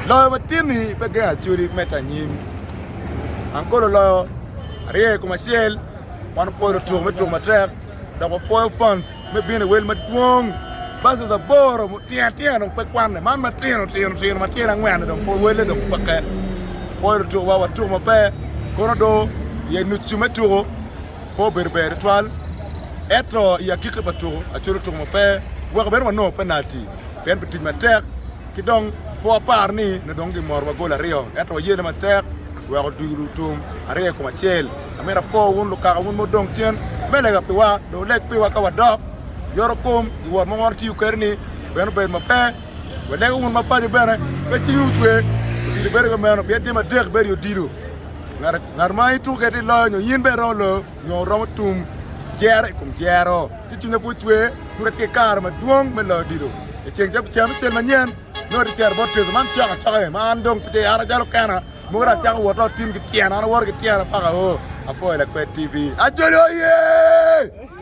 Loyo matin-ni pe gengo Acholi medde anyim. Ankole oloyo aryo i kom acel, wan wapwoyo lutuko me tuko matek dok wapwoyo fans me bino i wel madwong. Buses aboro tyen atyena dong pe kwanne, man matino tino tino ma tyene angwen-ni dong welle dong peke. Wapwoyo lutukowa watuko maber kono do i nucu me tuko pe obedo ber tutwal ento i agikki pa tuko Acholi otuko maber weko bene wanongo penalti pien pi tic matek. Ki dong, pe wapar ni nongo dong gimorowa gol aryo, ento wayelle matek wek odul otum aryo i kom acel. Amito apwo wun lukaka wun ma wudong cen me lega piwa, dong wuleg piwa ka wadok. Yoto kom i wot ma wan watiyo kwede-ni bene obedo maber. Walego wun ma paco bene pe cwinywu ocwer, odilo bedo kumeno pien jami adek bedo i odilo, ngat ma ituko kwede tye loyo nyo in bene iromo loyo nyo wuromo tum jero i kom jero ci cwinya pe ocwer. Pud atye ki kare madwong me loyo odilo. I ceng cabicel manyen, nongo atye cito bot Teso. Man cok acoka-ni, ma an dong pe an acalo kena, mogo dong acako wot dong atin ki tyena, an awoto ki tyena paka o. Apwoyo Lakwed TV. Acholi oye!